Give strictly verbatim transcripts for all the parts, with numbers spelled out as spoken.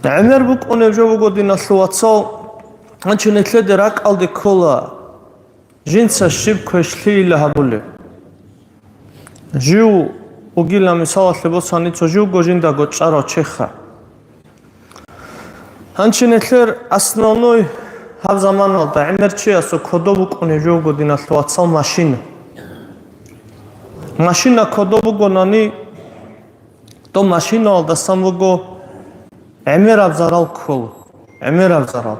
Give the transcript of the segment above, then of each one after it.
ГӀемер букӀунеб жо буго, диналъул вацал, гьанчи нилъеде ракӀалде ккола жинца щиб квешлъийила гьабулеб. Жив угила, мисалалъе босани, цо живго жиндаго чӀарав чеха. Гьанчи нилъер основной гьаб заманалда гӀемер чиясул кодоб букӀунеб жо буго, диналъул вацал, машина. Машина кодоб бугонани, доб машинаялдасан буго гӀемераб зарал ккола, гӀемераб зарал.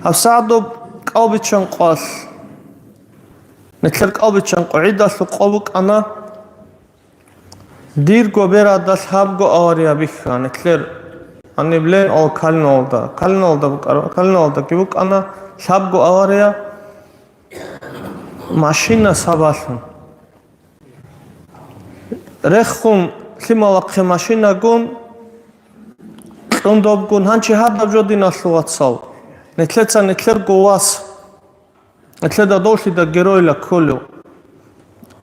ГьабсагӀат доб кӀалбиччан къвалъ, нилъер кӀалбиччан къо гӀидалъул къо букӀана, дирго берада лъабго авария бихьа, нилъер гьаниб Ленин калиналда, калиналда букӀара, калиналдаги букӀана лъабго авария машина сабаблъун. Рехун лъималахъе машинагун, кьун добгун, гьанчи гьадаб жо, диналъул вацал. Нилъеца нилъерго вас, нилъеда довлъида геройла кколев.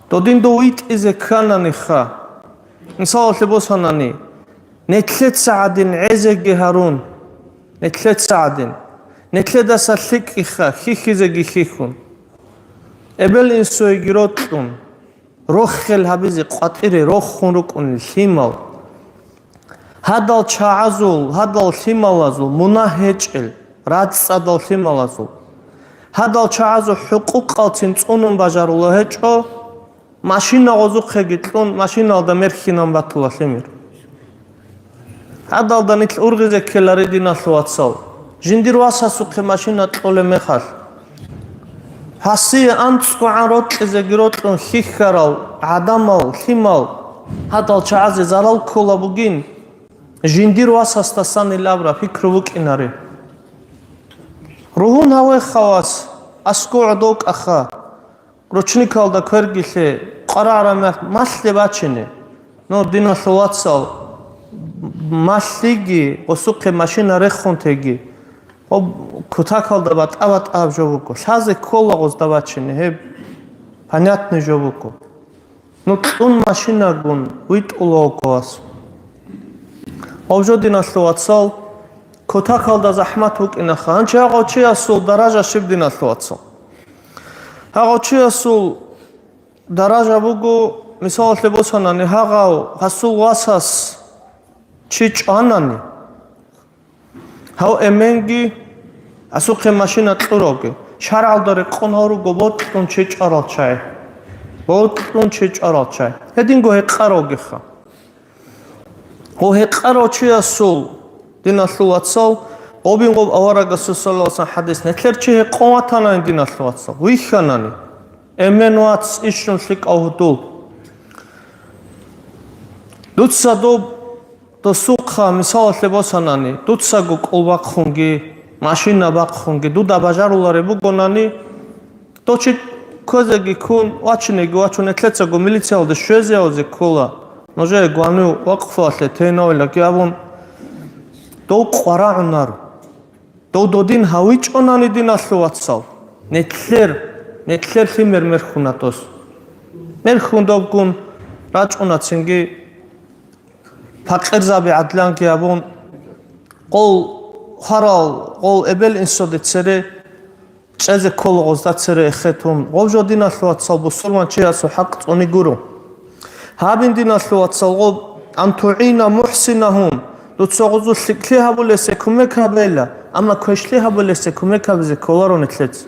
Додин дов витӀизе ккананиха. Мисалалъе босанани, нилъеца гӀадин гӀезеги гьарун, нилъеца гӀадин, нилъедаса лъикӀиха, хьихьизеги хьихьун. Эбел-инсуеги рокьун, рохел гьабизе къватӀире рохун рукӀунел лъимал. Гьадал чагӀазул, гьадал лъималазул мунагь гьечӀел, рацӀцӀадал лъималазул. Гьадал чагӀазул хӀукъукъалцин цӀунун бажарула гьечӀо, машина гъозухъеги кьун, машиналда мерхьинан батула лъимер. Гьадалда нилъ ургъизе ккелари, диналъул вацал, жиндир васасухъе машина кьолеб мехалъ. Гьасие анцӀгогӀан рокьизеги рокьун хьихьарал гӀадамал, лъимал, гьадал чагӀазе зарал ккола бугин, жиндир васасдасанил абураб пикру букӀинаре. Ругьун гьавеха, вас, аскӀов гӀодов кӀаха. Ручникалда квергилъе, къварагӀараб мехалъ малъе бачине. Ну, диналъул вацал, малъиги, гъосухъе машина рехун теги, гъоб кутакалда батӀа-батӀа гьаб жо буго. Лъазе ккола гъозда бачине, гьеб понятный жо буго. Ну, кьун машинагун витӀула вуго, вас. Гъоб жо, диналъул вацал, кутакалда захӀмат букӀинаха. Гьанчи гьагъав чиясул даража щиб, диналъул вацал? Гьагъав чиясул даража буго, мисалалъе босанани, гьагъав гьасул васас чи чӀванани, гьав эменги гьасухъе машина кьуравги, шаргӀалда рекъон гьав руго бокьун чи чӀварал чагӀи. Бокьун чи чӀварал чагӀи. Гьединго гьекъаравгиха. Гьев гьекъарав чиясул, диналъул вацал, гъобин гъоб аварагасул саллаллагьу гӀалайгьи вассалам хӀадис, нилъер чи гьекъон ватанани, диналъул вацал, вихьанани, эмен вац, ишун лъикӀав гьудул. Дуца доб досухъа, мисалалъе босанани, дуцаго кӀул бахъунги, машина бахъунги, дуда бажарулареб бугонани, дов чи кквезеги ккун, вачинеги вачун, нилъецаго милициялде щвезе гьавзе ккола, нужее гванив вакъфалъе тейнавилаги абун, дов къварагӀунаро. Дов додин гьавичӀонани, диналъул вацал, нилъер, нилъер лъимер мерхьуна дос. Мерхьун добгун рачӀуна цинги, пакъирзаби гӀадланги абун, къол хварал, къол эбел-инсуде цере чӀезе ккола, гъозда цере эхетун. Гъоб жо, диналъул вацал, бусурман чиясул хӀакъ цӀуни гуро. Гьабин, диналъул вацал, гъоб, ан тугӀина мухӀсинагьун, дуца гъозул лъикӀлъи гьабулесе кумек гьабейла, амма квешлъи гьабулесе кумек гьабизе кколаро нилъеца.